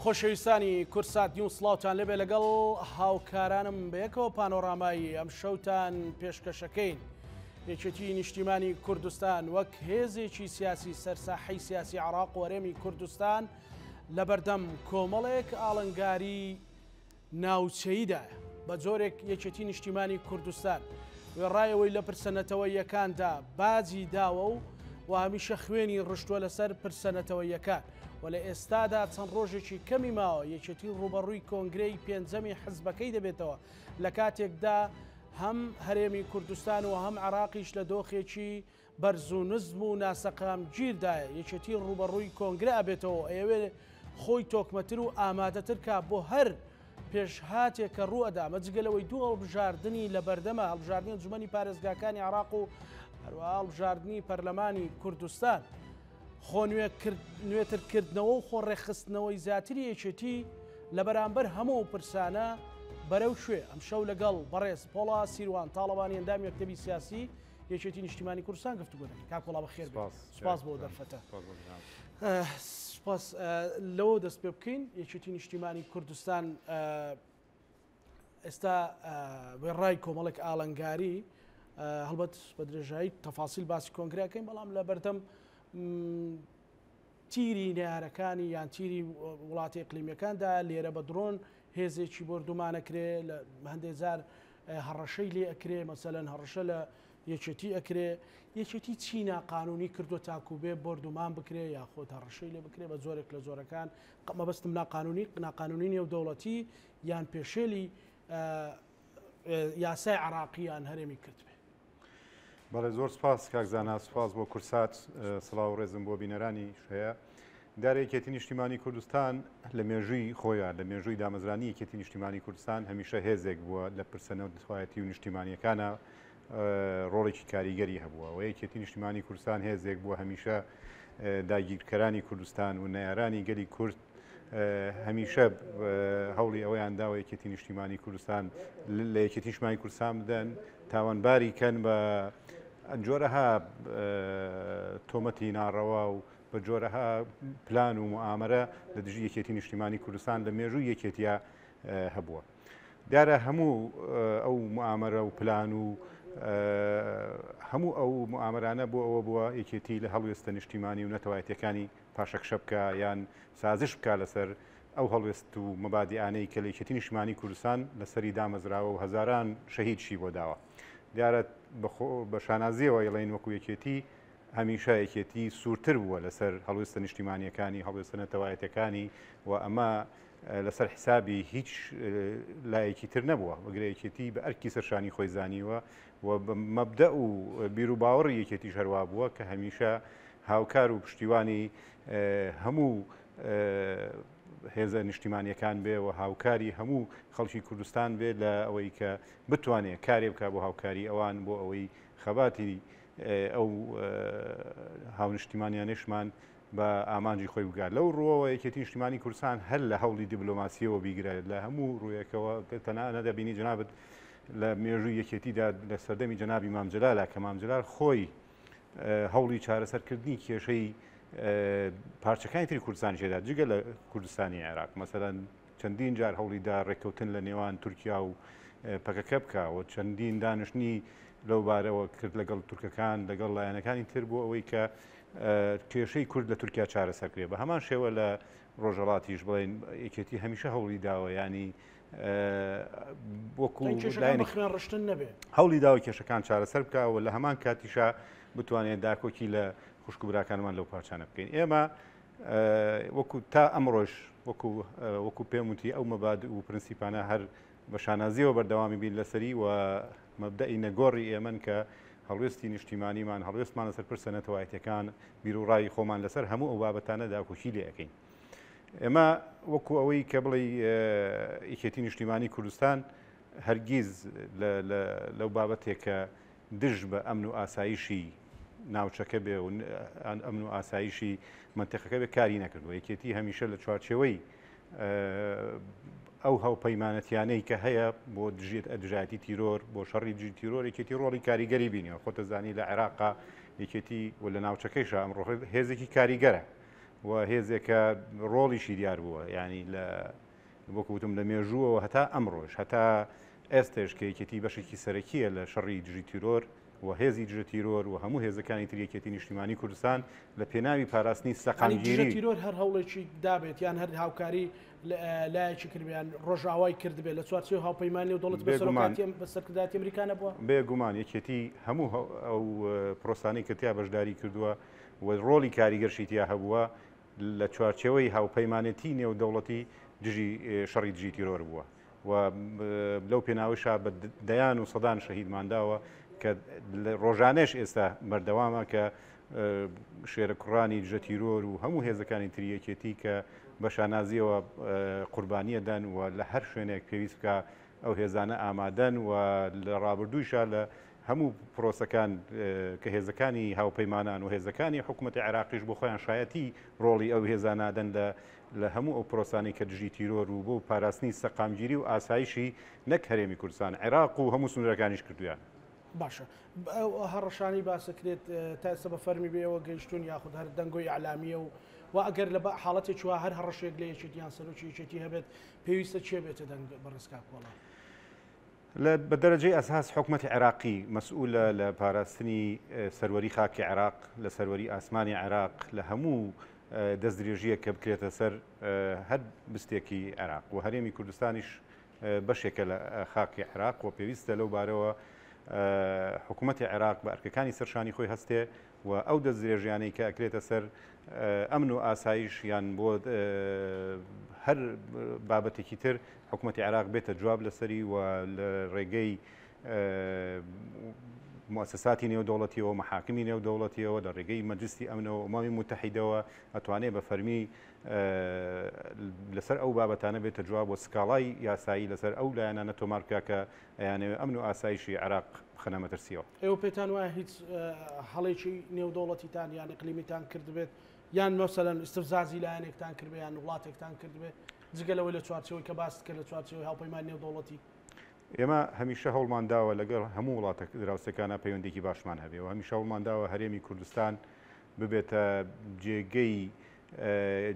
خۆشەویستانی کوردسات نیوز سڵاوتان لێبێ لەگەڵ هاوکارانم بەیەکەوە پانۆرامای ئەم شەوتان پێشکەشەکەین. یەکێتی نیشتیمانی کوردستان وەک هێزێکی سیاسی سەرساحەی سیاسی عراق و هەرێمی کوردستان لەبەردەم کۆمەڵێک ئاڵنگاری ناوچەییدایە، بە جۆرێک یەکێتی نیشتیمانی کوردستان وێڕای ئەوەی لە پرسە نەتەوەییەکاندا باجی داوە و و هەمیشە خوێنی ڕشتووە لەسەر پرسە نەتەوەییەکان و لە ئێستادا چەند ڕۆژێکی کەمی ماوە یەکێتی ڕووبەڕووی کۆنگرەی پێنجەمی حزبەکەی دەبێتەوە لە کاتێکدا هەم هەرێمی کوردستان و هەم عێراقیش لە دۆخێکی بەرز و نزم و ناسەقامگیردایە، یەکێتی ڕووبەڕووی کۆنگرە ئەبێتەوە و ئەیەوێ خۆی تۆکمەتر و ئامادەتر کا بۆ هەر پێشهاتێک کە ڕوو ئەدا، ئەمە جگە لەوەی دوو هەڵبژاردنی لەبەردەمە، هەڵبژاردنی ئەنجومەنی پارێزگاکانی عێراق و هەروەها هەڵبژاردنی پەرلەمانی کوردستان. خۆ نوێترکردنەوە و خۆ ڕێکخستنەوەی زیاتری یەکێتی لە بەرامبەر هەموو ئەو پرسانە بەرەو کوێ؟ ئەمشەو لەگەڵ بەڕێز پۆڵا سیروان تاڵەبانی ئەندامی مەکتەبی سیاسی یەکێتی نیشتیمانی کوردستان گفتوگۆ دەکەین. کاک وەڵا بەخێر بێی. سپاس بۆ دەرفەتە. سپاس لەوە دەست پێ بکەین یەکێتی نیشتیمانی کوردستان ئێستا وێڕای کۆمەڵێک ئاڵنگاری هەڵبەت بە درێژایی تەفاسیل باسی کۆنگرەکەین بەڵام لە بەردەم تیری نەیارەکانی یان تیری وڵاتی ئیقلیمیەکاندا لێرە بە درۆن هێزێکی بۆردومانەکرێ لە هەندێک جار هەڕەشەی لێ ئەکرێ مەسەلەن هەڕەشە لە یەکێتی ئەکرێ یەکێتی چی ناقانونی کردووە تاکو بێ بۆردومان بکرێ یاخود هەڕەشەی لێ بکرێ بە جۆرێک لە جۆرەکان مەبەستم ناقانونی ناقانونی نێودەوڵەتی یان پێشێلی یاسای عراقی یان هەرێمی کردبێ. بەڵێ زۆر سپاس کاک زانا، سپاس بۆ کورسات، سڵاو و ڕێزم بۆ بینەرانیش هەیە. دیارە یەکێتی نیشتیمانی کوردستان لە مێژووی خۆیان، لە مێژووی دامەزرانی یەکێتی نیشتیمانی کوردستان هەمیشە هێزێک بووە لە پرسە نەتەوایەتی و نیشتیمانیەکانە ڕۆڵێکی کاریگەری هەبووە و یەکێتی نیشتیمانی کوردستان هێزێک بووە هەمیشە داگیرکەرانی کوردستان و نەیارانی گەلی کورد هەمیشە هەوڵی ئەوەیان داوە یەکێتی نیشتیمانی کوردستان لە یەکێتی نیشتمانی کوردستان بدەن تاوانباری کەن بە جۆرەها تۆمەتی ناڕەوا و بە جۆرەها پلان و موئامەرە لە دژی یەکێتی نیشتیمانی کوردستان لە مێژووی یەکێتیە هەبووە. دیارە هەموو ئەو موئامەرە و پلان و هەموو ئەو موئامەرانە بۆ ئەوە بووە یەکێتی لە هەڵوێستە نیشتیمانی و نەتەوایەتیەکانی پاشەکشە بکا یان سازش بکا لەسەر ئەو هەڵوێست و مەبادیئانەی کە لە یەکێتی نیشتمانی کوردستان لەسەری دامەزراوە و هەزاران شەهیدشی بۆ داوە. دیارە بە شانازیەوە ئەیڵێین وەکو یەکێتی هەمیشە یەکێتی سوورتر بووە لەسەر هەڵوێستە نیشتیمانیەکانی، هەڵوێستە نەتەوایەتیەکانی و ئەمە لەسەر حسابی هیچ لایەکی تر نەبووە. بگرە یەکێتی بە ئەرکی سەرشانی خۆی زانیوە و بە مەبدەء و بیروباوەڕی یەکێتیش هەروا بووە کە هەمیشە هاوکار و پشتیوانی هەموو هێزە نیشتیمانیەکان بێ و هاوکاری هەموو خەڵکی کوردستان بێ لە ئەوەی کە بتوانێت کارێ بکە بۆ هاوکاری ئەوان بۆ ئەوەی خەباتی ئەو هاونیشتیمانیانەشمان بە ئامانجی خۆی بگات. لەو ڕووەوە یەکێتی نیشتیمانی کوردستان هەر لە هەوڵی دیبلۆماسیەوە بیگرە لە هەموو ڕوویەکەوە تەنانەت دەبینی جەنابت لە مێژووی یەکێتیدا لە سەردەمی جەنابی مام جەلالە کە مام جەلال خۆی هەوڵی چارەسەرکردنی کێشەی پارچەکانی تری کوردستان شێدا جگە لە کوردستانی عێراق مەسەلەن چەندین جار هەوڵی دا ڕێککەوتن لە نێوان تورکیا و پەکەکە بکا و چەندین دانیشتنی لەو بارەوە کرد لەگەڵ تورکەکان لەگەڵ لایەنەکانی تر بۆ ئەوەی کە کێشەی کورد لە تورکیا چارەسەر کرێ بە هەمان شێوە لە ڕۆژهەڵاتیش بڵێن یەکێتی هەمیشە هەوڵی داوە ینی وەکو خوێن ڕشتن نەبێ هەوڵی داوە کێشەکان چارەسەر بکە و لە هەمان کاتیشا بتوانێت داکۆکی لە خوشک و براکانمان لەو پارچانە بکەین ئێمە وەکو تا ئەمڕۆش وەکو وەکو پێم وتی ئەو مەبادئ و پرنسیپانە هەر بە شانازیەوە بەردەوامی بین لەسەری و مەبدەئی نەگۆڕی ئێمەن کە هەڵوێستی نیشتیمانیمان هەڵوێستمان لەسەر پرسە نەتەوایەتیەکان بیروڕای خۆمان لەسەر هەموو ئەو بابەتانە داکۆکی لێ ئەکەین ئێمە وەکو ئەوەی کە بڵێ یەکێتی نیشتیمانی کوردستان هەرگیز لەو بابەتێک کە دژ بە ئەمن و ئاسایشی ناوچەکە بێ و ئەمن و ئاسایشی مەنتیقەکە بێ کاری نەکردووە. یەکێتی هەمیشە لە چوارچێوەی ئەو هاوپەیمانەتیانەی کە هەیە بۆ دژێت دژایەتی تیرۆر بۆ شەڕی دژی تیرۆر یەکێتی ڕۆڵی کاریگەری بینیوە. خۆتەزانی لە عێراقا یەکێتی و لە ناوچەکەیشا ئەمڕۆ هێزێکی کاریگەرە. و هێزێکە ڕۆڵیشی دیار بووە، یانی لە وەکو وتم لە مێژووەوە هەتا ئەمڕۆش هەتا ئێستێش کە یەکێتی بەشێکی سەرەکیە لە شەڕی دژی تیرۆر و هێزی دژە تیرۆر و هەموو هێزەکانی تر یەکێتی نیشتیمانی کوردستان لە پێناوی پاراستنی سەقامگیری تیرۆر هەر هەوڵێکی دابێت یان هەر هاوکاری لایەکی کردبێت ڕۆژئاوای کردبێت لە چوارچێوەی هاوپەیمانی و دەوڵەت بە سەرکردایەتی ئەمریکا نەبووە؟ بێگومان یەکێتی هەموو ئەو پرۆسانەی کە تیا بەشداری کردووە و ڕۆڵی کاریگەرشی تیا هەبووە لە چوارچێوەی هاوپەیمانێتی نێودەوڵەتی دژی شەڕی دژی تیرۆر بووە و لەو پێناوەشا بە دەیان و سەدان شەهیدمان داوە کە ڕۆژانەش ئێستا بەردەوامە کە شێرە کوڕانی دژە تیرۆر و هەموو هێزەکانی تری یەکێتی کە بە شانازیەوە قوربانیە دەن و لە هەر شوێنێک پێویست بکە ئەو هێزانە ئامادەن و لە ڕابردوویشا لە هەموو پرۆسەکان کە هێزەکانی هاوپەیمانان و هێزەکانی حکوومەتی عێراقیش بۆ خۆیان شایەتی ڕۆڵی ئەو هێزانادەن لە لە هەموو ئەو پرۆسانەی کە دژی تیرۆر و بۆ پاراستنی سەقامگیری و ئاسایشی نەک هەرێمی کوردستان، عێراق و هەموو سنوورەکانیش کردوویانە. باشە ئەو هەڕەشانەی باسەکرێت تا ئێستا بە فەرمی بە ئێوە گەیشتوون یاخود هەر دەنگۆی ئیعلامییە و و ئەگەر لە حاڵەتێکی وا هەر هەڕەشەیەک لە یەکێتی یان سەرۆکی یەکێتی هەبێت پێویستە کێ بێتە دەنگ بەڕێز کاک وەڵا؟ لە بە دەرەجەی ئەساس حکومەتی عێراقی مەسئولە لە پاراستنی سەروەری خاکی عێراق، لە سەروەری ئاسمانی عێراق، لە هەموو دەستدرێژییەک کە بکرێتە سەر هەر بستێکی عێراق و هەرێمی کوردستانیش بەشێکە لە خاکی عێراق و پێویستە لەو بارەوە حکوومەتی عێراق بە ئەرکەکانی سەرشانی خۆی هەستێ و ئەو دەستدرێژیانەی کە ئەکرێتە سەر ئەمن و ئاسایش یان بۆ هەر بابەتێکی تر حکوومەتی عێراق بێتە جواب لەسەری و لە ڕێگەی موسساتی نێودەوڵەتیەوە محاکمی نێودەوڵەتیەوە لە ڕێگەی مەجلیسی ئەمنەوە ئومەمی موتەحیدەوە ئەتوانێ بە فەرمی لەسەر ئەو بابەتانە بێتە جواب و سکاڵای یاسایی لەسەر ئەو لایەنانە تۆمار بکا کە ئەیانەوێ ئەمن و ئاسایشی عێراق بخەنە مەترسیەوە. ئێوە پێتان وایە هیچ هەڵەیەکی نێودەوڵەتیتان یان ئیقلیمیتان کردبێت یان مەسەلەن ئیستفزازی لایەنێکتان کردبێت یان وڵاتێکتان کردبێت جگە لەوەی لە چوارچێوەی کە باست کرد لە چوارچێوەی هاوپەیمانی نێودەوڵەتی؟ ئێمە هەمیشە هەوڵمان داوە لەگەڵ هەموو وڵاتە دراوسێکانە پەیوەندێکی باشمان هەبێ و هەمیشە هەوڵمان داوە هەرێمی کوردستان ببێتە جێگەی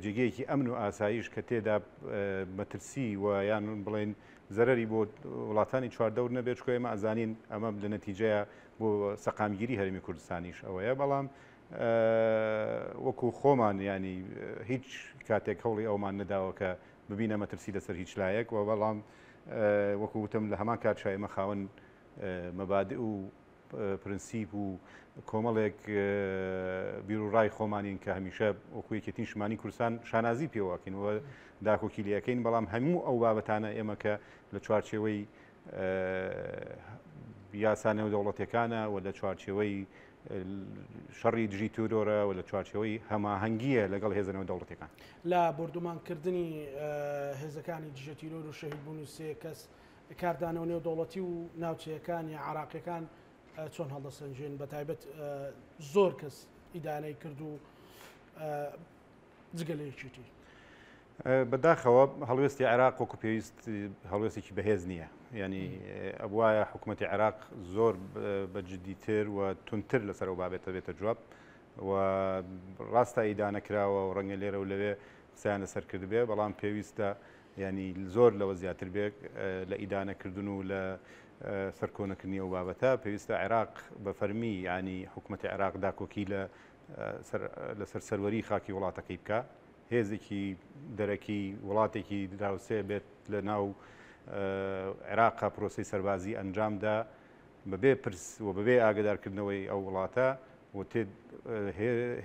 جێگەیەکی ئەمن و ئاسایش کە تێدا مەترسی و یان بڵێن زەرەری بۆ وڵاتانی چواردەور نەبێت چکۆ ئێمە ئەزانین ئەمە لە نەتیجەیە بۆ سەقامگیری هەرێمی کوردستانیش ئەوەیە بەڵام وەکو خۆمان ینی هیچ کاتێک هەوڵی ئەومان نەداوە کە ببینە مەترسی لەسەر هیچ لایەک و بەڵام وەکو وتم لە هەمان کاتشا ئێمە خاوەن مەبادئ و پرنسیپ و کۆمەڵێک بیروڕای خۆمانین کە هەمیشە وەکو یەکێتی نیشتمانی کوردستان شانازی پێوەکەین و داکۆکی لەکەین بەڵام هەموو ئەو بابەتانە ئێمە کە لە چوارچێوەی یاسا نێودەوڵەتەکانە و لە چوارچێوەی شەڕی دژی تیرۆرە و لە چوارچێوەی هەماهەنگییە لەگەڵ هێزە نێودەوڵەتیەکان. لە بۆردومانکردنی هێزەکانی دژە تیرۆر و شەهیدبوونی سێ کەس، کاردانەوە نێودەوڵەتی و ناوچەیەکان یا عێراقیەکان چۆن هەڵدەسەنگێن؟ بەتایبەت زۆر کەس ئیدانەی کرد و جگە لە یەکێتی. بەداخەوە هەڵوێستی عێراق وەکو پێویست هەڵوێستێکی بەهێز نییە ینی ئەبواە حکوومەتتی عێراق زۆر بە جددیتر و تونتر لەسەر ئەو بابێتە بێتە جواب و ڕاستە ئیدانە کراوە و ڕەنگە لێرە و لەوێ قسەیان لەسەر کردبێ بەڵام پێویستە ینی زۆر لەوە زیاتر بێت لە ئیدانەکردن و لە سەرکۆنەکردنی ئەو بابەتە پێویستە عێراق بە فەرمی ینی حکوومەتتی عێراق داکۆکی لە لەسەر سەروەری خاکی وڵاتەکەی بکە هێزێکی دەرەکی وڵاتێکی دراوسێ بێت لە ناو عێراقا پرۆسەی سەربازی ئەنجامدا بەبێ پرس و بەبێ ئاگدارکردنەوەی ئەو وڵاتە و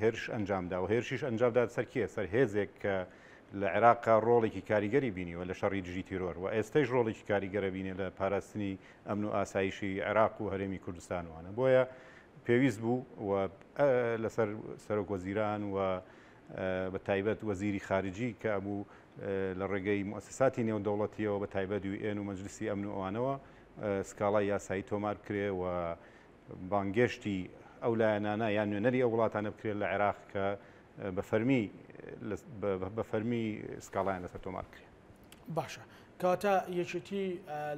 هێرش ئەنجامدا و هێرشیش ئەنجامدا سەر کێ سەر هێزێک کە لە عێراقا ڕۆڵێکی کاریگەری بینیوە لە شەڕی دژی تیرۆر و ئێستەیش ڕۆڵێکی کاریگەرە بینێ لە پاراستنی ئەمن و ئاسایشی عێراق و هەرێمی کوردستانوانە بۆیە پێویست بوو و لەسەر سەرۆک وەزیران و بە تایبەت وەزیری خارجی کە ئەبوو لە ڕێگەی موسساتی نێودەوڵەتیەوە بە تایبەت یوئێن و مەجلیسی ئەمن و ئەوانەوە سکاڵای یاسایی تۆمار بکرێ و بانگێشتی ئەو لایەنانە یان نوێنەری ئەو وڵاتانە بکرێت لە عێراق کە بە فەرمی بە فەرمی سکاڵایان لەسەر تۆمار بکرێت. باشە کەواتە یەکێتی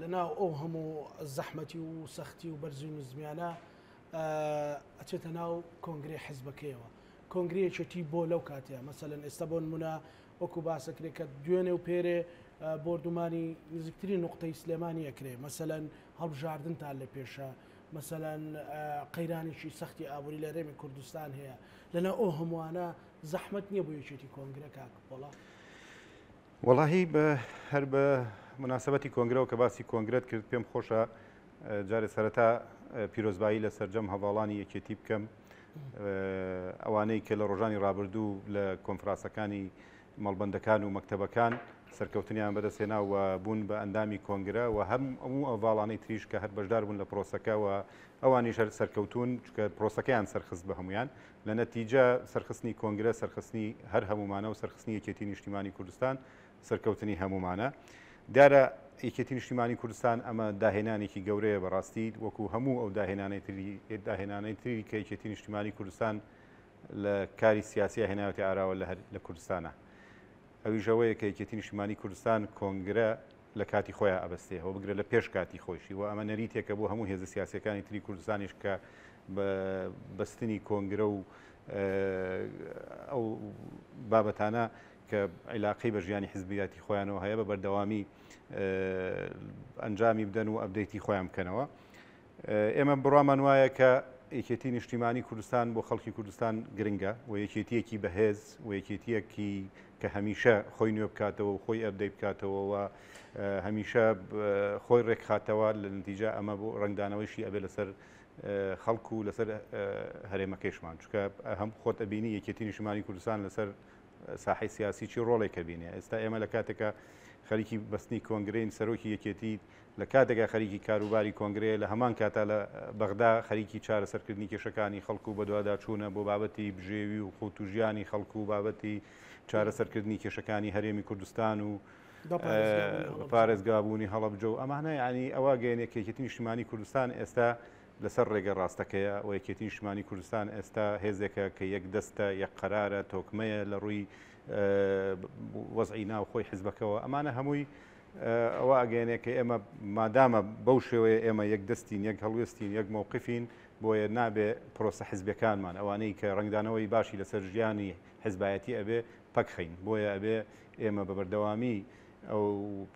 لەناو ئەو هەموو زەحمەتی و سەختی و بەرزی و نزمیانە ئەچێتە ناو کۆنگرەی حزبەکەیەوە. کۆنگرەی یەکێتی بۆ لەو کاتەیە؟ مەسەلەن ئێستا بۆ نمونە وەکو باسەکرێ کە دوێنێ و پێرێ بۆردومانی نزیکترین نوقتەی سلێمانی ئەکرێ، مەسەلەن هەڵبژاردنتان لە پێشە، مەسەلەن قەیرانێکی سەختی ئابووری لە هەرێمی کوردستان هەیە، لەناو ئەو هەمووانە زەحمەت نییە بۆ یەکێتی کۆنگرە کاک پۆڵا؟ وەڵاهی بە هەر بە مناسبەتی کۆنگرەوە کە باسی کۆنگرەت کرد پێم خۆشە جارێ سەرەتا پیرۆزبایی لە سەرجەم هەڤاڵانی یەکێتی بکەم ئەوانەی کە لە ڕۆژانی ڕابردوو لە کۆنفراسەکانی مەڵبەندەکان و مەکتەبەکان سەرکەوتنیان بەدەستهێنا و بوون بە ئەندامی کۆنگرە و هەم ئەو هەڤاڵانەی تریش کە هەر بەشدار بوون لە پرۆسەکە و ئەوانیش هەر سەرکەوتوون چونکە پرۆسەکەیان سەرخست بە هەمویان لە نەتیجە سەرخستنی کۆنگرە سەرخستنی هەر هەمومانە و سەرخستنی یەکێتی نیشتیمانی کوردستان سەرکەوتنی هەمومانە. دیارە یەکێتی نیشتیمانی کوردستان ئەمە داهێنانێکی گەورەیە بەڕاستی وەکو هەموو ئەو داهێنانەی تری داهێنانەی تری کە یەکێتی نیشتیمانی کوردستان لە کاری سیاسیە هێناوەتە ئاراوە لە لە کوردستانە ئەویش ئەوەیە کە یەکێتی نیشتیمانی کوردستان کۆنگرە لە کاتی خۆیان ئەبەستێ و بگرە لە پێش کاتی خۆیشی و ئەمە نەریتێکە بۆ هەموو هێزە سیاسەکانی تری کوردستانیش کە بە بەستنی کۆنگرە و ئەو بابەتانە کە عیلاقەی بە ژیانی حزبیاتی خۆیانەوە هەیە بە بەردەوامی ئەنجامی بدەن و update ی خۆیان بکەنەوە. ئێمە بڕوامان وایە کە یەکێتی نیشتیمانی کوردستان بۆ خەڵکی کوردستان گرنگە و یەکێتیەکی بەهێز و یەکێتیەکی کە هەمیشە خۆی نوێ بکاتەوە و خۆی update بکاتەوە و هەمیشە خۆی ڕێکخاتەوە لە نتیجە ئەمە بۆ ڕەنگدانەوەیشی ئەبێ لەسەر خەڵک و لەسەر هەرێمەکەیشمان چونکە هەم خۆت ئەبینی یەکێتی نیشتیمانی کوردستان لەسەر ساحەی سیاسی چی ڕۆڵێک ئەبینێ؟ ئێستا ئێمە لە کاتێکا خەریکی بەستنی کۆنگرەین، سەرۆکی یەکێتی لە کاتێکا خەریکی کاروباری کۆنگرەیە، لە هەمان کاتا لە بەغدا خەریکی چارەسەرکردنی کێشەکانی خەڵک و بەدواداچوونە بۆ بابەتی بژێوی و قوت و ژیانی خەڵک و بابەتی چارەسەرکردنی کێشەکانی هەرێمی کوردستان و پارێزگابوونی هەڵەبجە و ئەمانە یعنی ئەوە گەیەنێ کە یەکێتی نیشتیمانی کوردستان ئێستا لەسەر ڕێگە ڕاستەکەیە و یەکێتی نیشتمانی کوردستان ئێستا هێزێکە کە یەک دەستە، یەک قەرارە، تۆکمەیە لە ڕووی وەزعی ناوخۆی حزبەکەوە. ئەمانە هەمووی ئەوە ئەگەیەنێ کە ئێمە مادامە بەو شێوەیە ئێمە یەک دەستین، یەک هەڵوێستین، یەک مەوقفین، بۆیە نابێ پرۆسە حزبیەکانمان ئەوانەی کە ڕەنگدانەوەی باشی لەسەر ژیانی حزبایەتی ئەبێ پەک خەین. بۆیە ئەبێ ئێمە بە بەردەوامی ئەو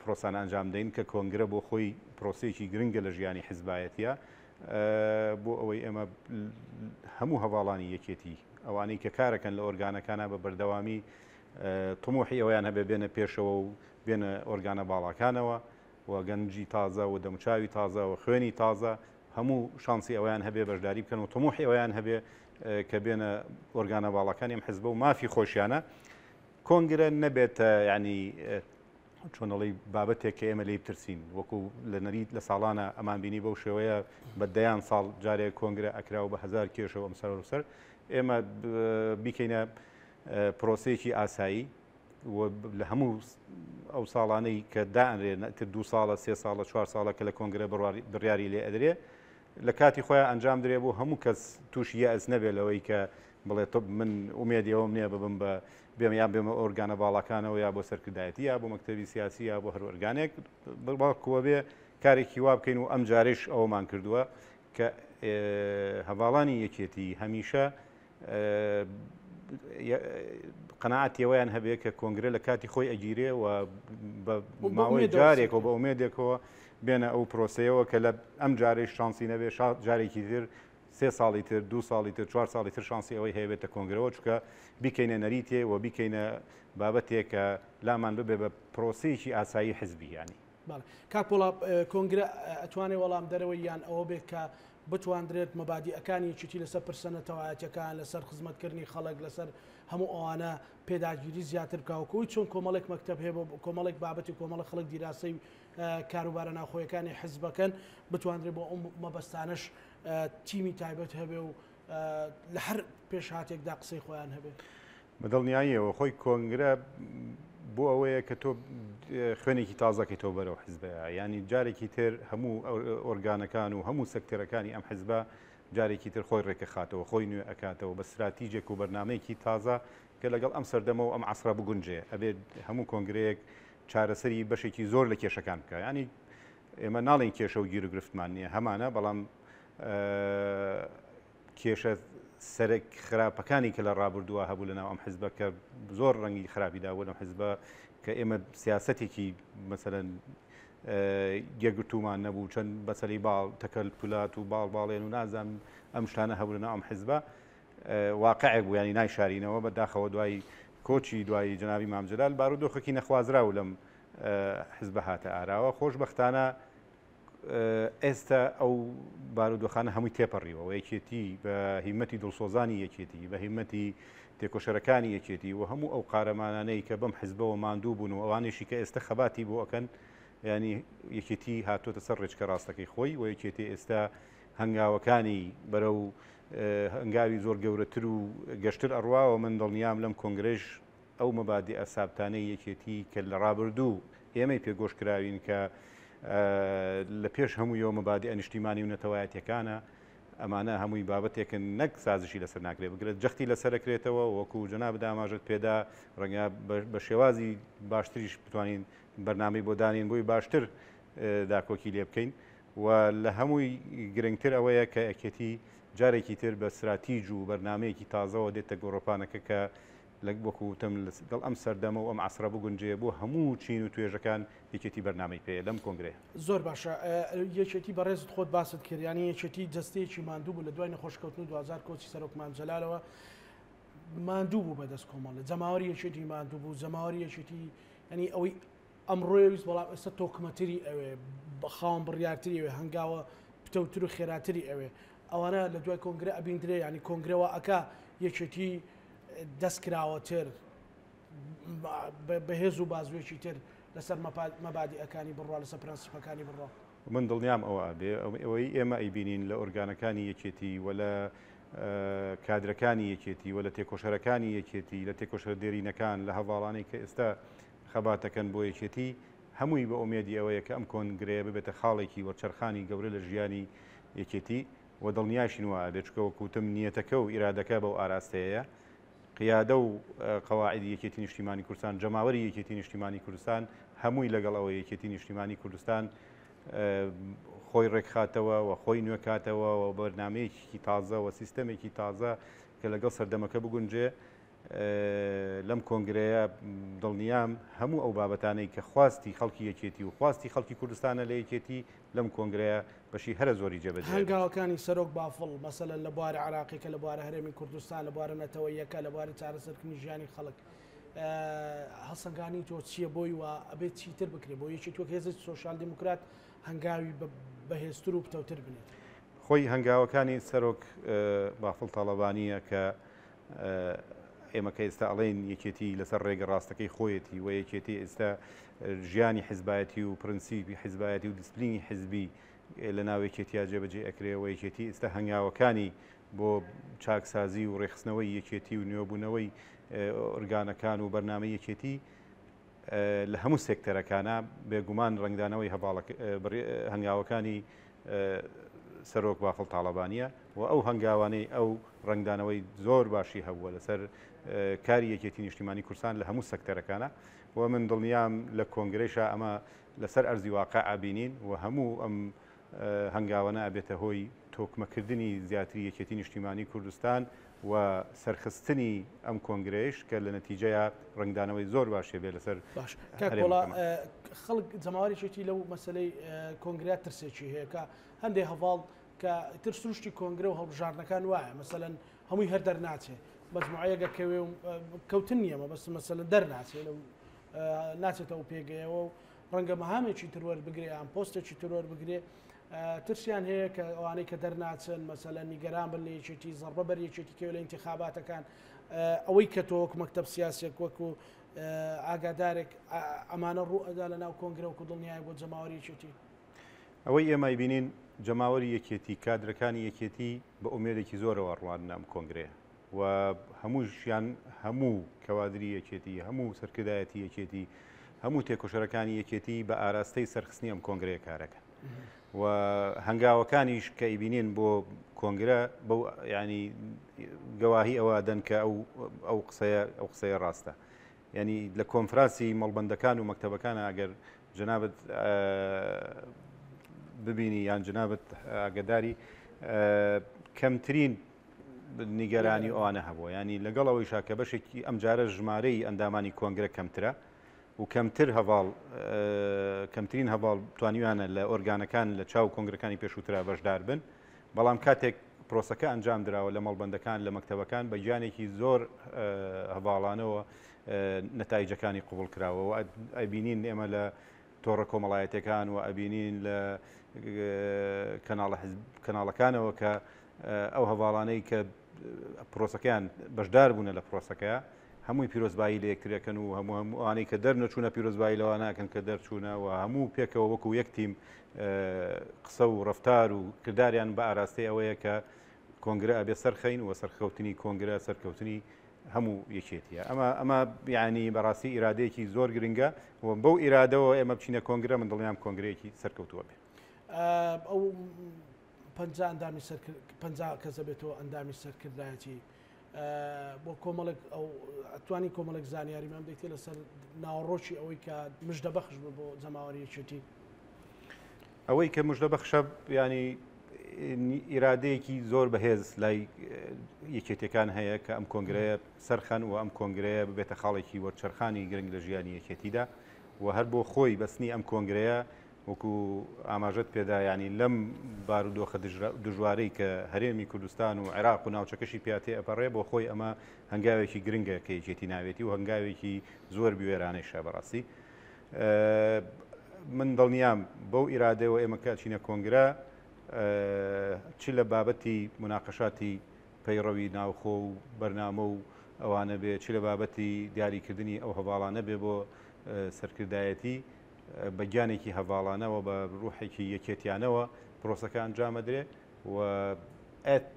پرۆسانە ئەنجام دەین کە کۆنگرە بۆ خۆی پرۆسەیەکی گرنگە لە ژیانی حزبایەتیە بۆ ئەوەی ئێمە هەموو هەواڵانی یەکێتی ئەوانەی کە کارەکەن لە ئۆرگانەکانە بە بەردەوامی طموحی ئەویان هەبێ بێنە پێشەوە و بێنە ئۆرگانە باڵاکانەوە و گەنجی تازە و دەموچاوی تازە و خوێنی تازە هەموو شانسی ئەویان هەبێ بەشداری بکەن و طموحی ئەویان هەبێ کە بێنە ئۆرگانە باڵاکانی ئەم حزبە و مافی خۆشیانە کۆنگرە نەبێتە یانی چۆن ئەڵێی بابەتێک کە ئێمە لێی بترسین وەکو لە نەریت لە ساڵانە ئەمان بینی بەو شێوەیە بە دەیان ساڵ جارێک کۆنگرە ئەکرا و بە هەزار کێشە و ئەم سەر و سەر ئێمە بیکەینە پرۆسەیەکی ئاسایی و لە هەموو ئەو ساڵانەی کە دائەنرێ تر دو ساڵە سێ ساڵە چوار ساڵە کە لە کۆنگرە بڕیاری لێ ئەدرێ لە کاتی خۆیان ئەنجام درێ بۆ هەموو کەس تووشی یەئس نەبێت لەوەی کە بڵێ تۆ من ئومێدی ئەوەم نییە ببم بە بێم یان بێمە ئۆرگانە باڵاکانەوە یا بۆ سەرکردایەتی یا بۆ مەکتەبی سیاسی یا بۆ هەر ئۆرگانێک بەڵکووە بێ کارێکی وا بکەین و ئەم جارێش ئەوەمان کردووە کە هەڤاڵانی یەکێتی هەمیشە قەناعەتی ئەوەیان هەبێ کە کۆنگرە لە کاتی خۆی ئەگیرێ و بە ماوەی جارێکەوە بە ئومێدێکەوە بێنە ئەو پرۆسەیەوە کە لە ئەم جارەی شانسی نەبێ جارێکی تر سێ ساڵی تر دو ساڵی تر چوار ساڵی تر شانسی ئەوەی هەیە بێتە کۆنگرەوە چونکە بیکەینە نەریتێ و بیکەینە بابەتێک کە لامان ببێ بە پرۆسەیەکی ئاسایی حزبی یانی. بەڵێ کاک پۆڵا کۆنگرە ئەتوانێ وەڵام دەرەوەی یان ئەوە بێت کە بتواندرێت مەبادیئەکانی یەکێتی لەسەر پرسە نەتەوایەتیەکان، لەسەر خزمەتکردنی خەڵک، لەسەر هەموو ئەوانە پێداگیری زیاتر بکا وەکو ئەوەی چۆن کۆمەڵێک مەکتەب هەیە بۆ کۆمەڵێک بابەتی و کۆمەڵە خەڵک دیراسەی کاروبارە ناوخۆیەکانی حزبەکەن بتواندرێت بۆ ئەو مەبەستانەش تیمی تایبەت هەبێ و لە هەر پێشهاتێکدا قسەی خۆیان هەبێ. بە دڵنیاییەوە خۆی کۆنگرە بۆ ئەوەیە کە تۆ خوێنێکی تازەکەیتەوە بەرەو حزبەیە ینی جارێکی تر هەموو ئۆرگانەکان و هەموو سەکتەرەکانی ئەم حزبە جارێکی تر خۆی ڕێکەخاتەوە خۆی نوێ ئەکاتەوە بە ستراتیجێک و بەرنمەیەکی تازە کە لەگەڵ ئەم سەردەمە و ئەم عەسرە بگونجێ ئەبێت هەموو کۆنگرەیەک چارەسەری بەشێکی زۆر لە کێشەکان بکە ینی ئێمە ناڵێن کێشە و گیروگرفتمان نییە هەمانە بەڵام کێشە سەرەک خراپەکانی کە لە ڕابردووە هەبوو لە ناو ئەم حزبە کە زۆر ڕەنگی خراپی دابوو لەم حزبە کە ئێمە سیاسەتێکی مەسەلەن یەکگرتوومان نەبوو چەند بەسەری باڵ تەکەل پولات و باڵ باڵێن و نازانم ئەم شتانە هەبوو لە ناو ئەم حزبە واقعێک بوو ینی نایشارینەوە بە داخەوە دوای کۆچی دوایی جەنابی مام جەلال بارودۆخێکی نەخوازراو لەم حزبە هاتە ئاراوە خۆشبەختانە ئێستا ئەو بارودۆخانە هەمووی تێپەڕیوە و یەکێتی بە هیمەتی دڵسۆزانی یەکێتی بە هیمەتی تێکۆشەرەکانی یەکێتی و هەموو ئەو قارەمانانەی کە بەم حزبەوە ماندوو بوون و ئەوانیشی کە ئێستا خەباتی بۆ ئەکەن ینی یەکێتی هاتووەتە سەر ڕێچکە ڕاستەکەی خۆی و یەکێتی ئێستا هەنگاوەکانی بەرەو هەنگاوی زۆر گەورەتر و گەشتر ئەڕواوە من دڵنیام لەم کۆنگرەش ئەو مەبادیئە سابتانەی یەکێتی کە لە ڕابردوو ئێمەی پێ گۆش کراوین کە لە پێش هەموویەوە مەبادیئە نیشتیمانی و نەتەوایەتیەکانە، ئەمانە هەمووی بابەتێکن نەک سازشی لەسەر ناکرێت بگرە جەختی لەسەر ئەکرێتەوە وەکو جەنابت ئاماژەت پێدا ڕەنگە بە شێوازی باشتریش بتوانین بەرنامەی بۆ دانین بۆی باشتر داکۆکی لێ بکەین و لە هەمووی گرنگتر ئەوەیە کە یەکێتی جارێکی تر بە ستراتیج و بەرنامەیەکی تازەوە دێتە گۆڕەپانەکە کە لە وەکو وتم لەگەڵ ئەم سەردەمە و ئەم عەسرە بگونجێ بۆ هەموو چین و توێژەکان یەکێتی بەرنامەی پێیە لەم کۆنگرەیە. زۆر باشە یەکێتی بەڕێزت خۆت باست کرد یانی یەکێتی جەستەیەکی ماندوو بوو لە دوای نەخۆشکەوتن و دواجار کۆچی سەرۆک مام جەلالەوە ماندوو بوو بەدەست کۆمەڵە جەماوەری یەکێتی ماندوو بوو جەماوەری یەکێتی ینی ئەوەی ئەمڕۆی ویست بەڵام ئێستا تۆکمەتری ئەوێ خاوەن بڕیارتری ئەوێ هەنگاوە پتەوتر و خێراتری ئەوێ ئەوانە لە دوای کۆنگرە ئەبیندرێ ینی کۆنگرەوە ئەکا یەکێتی دەستکراوەتر بەهێز و بازوێکی تر لەسەر مەبادیئەکانی بڕوا لەسەر پرەنسیپەکانی بڕوا. من دڵنیام ئەوە ئەبێ ئەوەی ئێمە ئەیبینین لە ئۆرگانەکانی یەکێتی و لە کادرەکانی یەکێتی و لە تێکۆشەرەکانی یەکێتی لە تێکۆشەرە دێرینەکان لە هەڤاڵانەی کە ئێستا خەباتەکەن بۆ یەکێتی هەمووی بە ئومێدی ئەوەیە کە ئەم کۆنگرەیە ببێتە خاڵێکی وەرچەرخانی گەورە لە ژیانی یەکێتی و دڵنیاشین وا ئەبێت چونکە وەک وتم نیەتەکە و ئیرادەکە بەو ئاراستەیەیە قیادە و قەواعیدی یەکێتی نیشتیمانی کوردستان جەماوەری یەکێتی نیشتیمانی کوردستان هەمووی لەگەڵ ئەوە یەکێتی نیشتیمانی کوردستان خۆی ڕێکخاتەوە و خۆی نوێکاتەوە و بەرنمەیەکی تازە و سیستەمێکی تازە کە لەگەڵ سەردەمەکە بگونجێ لەم کۆنگرەیە دڵنیام هەموو ئەو بابەتانەی کە خواستی خەڵکی یەکێتی و خواستی خەڵکی کوردستانە لە یەکێتی لەم کۆنگرەیە بەشی هەرە زۆری جێبەجێ دەبێت. هەنگاوەکانی سەرۆک بافڵ، مەسەلەن لە بوارە عێراقیەکە، لە بوارە هەرێمی کوردستان، لە بوارە نەتەوەییەکە، لە بواری چارەسەرکردنی ژیانی خەڵک، هەڵسەنگاندنی تۆ چییە بۆی و ئەبێت چیتر بکرێت بۆ یەکێتی وەک هێزێکی سۆسیال دیموکرات هەنگاوی بەهێزتر و پتەوتر بنێت؟ خۆی هەنگاوەکانی سەرۆک بافڵ تاڵەبانییە کە ئێمە کە ئێستا ئەڵێین یەکێتی لەسەر ڕێگە ڕاستەکەی خۆیەتی و یەکێتی ئێستا ژیانی حزبایەتی و پرنسیپی حزبایەتی و دیسپلینی حزبی لە ناو یەکێتیا جێبەجێ ئەکرێ و یەکێتی ئێستا هەنگاوەکانی بۆ چاکسازی و ڕێکخستنەوەی یەکێتی و نوێبوونەوەی ئۆرگانەکان و بەرنامەی یەکێتی لە هەموو سێکتەرەکانە بێگومان ڕەنگدانەوەی هەنگاوەکانی سەرۆک بافڵ تاڵەبانییە و ئەو هەنگاوانەی ئەو ڕەنگدانەوەی زۆر باشی هەبووە لەسەر کاری یەکێتی نیشتیمانی کوردستان لە هەموو سەکتەرەکانە و من دڵنیام لە کۆنگرەیشا ئەمە لەسەر ئەرزی واقع ئەبینین و هەموو ئەم هەنگاوانە ئەبێتە هۆی تۆکمەکردنی زیاتری یەکێتی نیشتیمانی کوردستان و سەرخستنی ئەم کۆنگرەیش کە لە نەتیجەیا ڕەنگدانەوەی زۆر باشی بێ لەسەر باش کاک پۆڵا خەڵک جەماوەرێکی لەو مەسلەی کۆنگرە ترسێکی هەیە کە هەندێک هەواڵ کە تر سروشتی کۆنگرە و هەڵبژاردنەکان وایە مەسەلەن هەمووی هەر دەرناچێ مەجموعەیەگە کەوێ و کەوتن نییە مەبەست مەسەلەن دەرناچێ لەو ناچێتەوە پێگەیەوە و ڕەنگە مەهامێکی تر وەربگرێ یان پۆستێکی تر وەربگرێ ترسیان هەیە کە ئەوانەی کە دەرناچن مەسەلەن نیگەران بن لە یەکێتی زەڕبە بەر یەکێتی کەوێ لە ئینتیخاباتەکان ئەوەی کە تۆ وەک مەکتەب سیاسێک وەکو ئاگادارێک ئەمانە ڕوو ئەدا لە ناو کۆنگرە وەکو دڵنیایە بۆ جەماوەری یەکێتی. ئەوەی ئێمە ئەیبینین جەماوەری یەکێتی کادرەکانی یەکێتی بە ئومێدێکی زۆرەوە ڕواننە ئەم کۆنگرەیە و هەمووشیان هەموو کەوادری یەکێتی هەموو سەرکردایەتی یەکێتی هەموو تێکۆشەرەکانی یەکێتی بە ئاراستەی سەرخستنی ئەم کۆنگرەیە کارەکەن و هەنگاوەکانیش کە ئیبینین بۆ کۆنگرە بەو ینی گەواهی ئەوە دەن کە ئەو ئەو قسەیە ئەو قسەیە ڕاستە ینی لە کۆنفراسی مەڵبندەکان و مەکتتەبەکان ئەگەر جەنابت ببینی یان جەنابت ئاگداری کەمترین نیگەرانی ئەوانە هەبووە ینی لەگەڵ ئەوەیشا کە بەشێکی ئەمجارە ژمارەی ئەندامانی کۆنگرە کەمترە و کەمتر هەڤاڵ کەمترین هەڤاڵ توانیویانە لە ئۆرگانەکان لە چاو کۆنگرەکانی پێشووترا بەشدار بن بەڵام کاتێک پرۆسەکە ئەنجام دراوە لە مەڵبەندەکان لە مەکتەبەکان بە گیانێکی زۆر هەڤاڵانەوە نەتایجەکانی قبوڵ کراوە و ئەبینین ئێمە لە تۆڕە کۆمەڵایەتەکان و ئەبینین لە کەناڵەکانەوە کە ئەو هەواڵانەی کە پرۆسەکەیان بەشدار بوونە لە پرۆسەکەیا هەمووی پیرۆزبایی لە یەکترەکەن و هەموو هەموو ئەوانەی کە دەرنەچوونە پیرۆزبایی لەوانەکەن کە دەرچوونە و هەموو پێکەوە وەکو یەک تیم قسە و ڕفتار و کرداریان بە ئاراستەی ئەوەیە کە کۆنگرە ئەبێ سەرخەین و سەرکەوتنی کۆنگرە سەرکەوتنی هەموو یەکێتیە ئەمە ئەمە بیانی بەڕاستی ئیرادەیەکی زۆر گرنگە و بەو ئیرادەوە ئێمە بچینە کۆنگرە من دڵنیام کۆنگرەیەکی سەرکەوتووە بێ. ئەو 50 ئەندامی سەرکرد 50 کەس دەبێتەوە ئەندامی سەرکردایەتی بۆ کۆمەڵێک ئەو ئەتوانی کۆمەڵێک زانیاریمان بدەیتێ لەسەر ناوەڕۆکی ئەوەی کە مژدە بەخش بوو بۆ جەماوەری یەکێتی؟ ئەوەی کە مژدە بەخشە ینی ئیرادەیەکی زۆر بەهێز لای یەکێتەکان هەیە کە ئەم کۆنگرەیە سەرخەن و ئەم کۆنگرەیە ببێتە خاڵێکی وەرچەرخانی گرنگ لە ژیانی یەکێتیدا و هەر بۆ خۆی بەستنی ئەم کۆنگرەیە وەکو ئاماژەت پێدا یانی لەم بارودۆخە دژوارەی کە هەرێمی کوردستان و عێراق و ناوچەکەشی پیا تێئەپەڕێ بۆ خۆی ئەمە هەنگاوێکی گرنگە کە یەکێتی ناوێتی و هەنگاوێکی زۆر بوێرانەیشە بەڕاستی من دڵنیام بەو ئیرادەوە ئێمە کە ئەچینە کۆنگرە چ لە بابەتی مناقەشاتی پەیڕەوی ناوخۆ و بەرنامە و ئەوانە بێ چ لە بابەتی دیاریکردنی ئەو هەواڵانە بێ بۆ سەرکردایەتی بە گیانێکی هەڤاڵانەوە، بە ڕوحێکی یەکێتیانەوە پرۆسەکە ئەنجام ئەدرێ و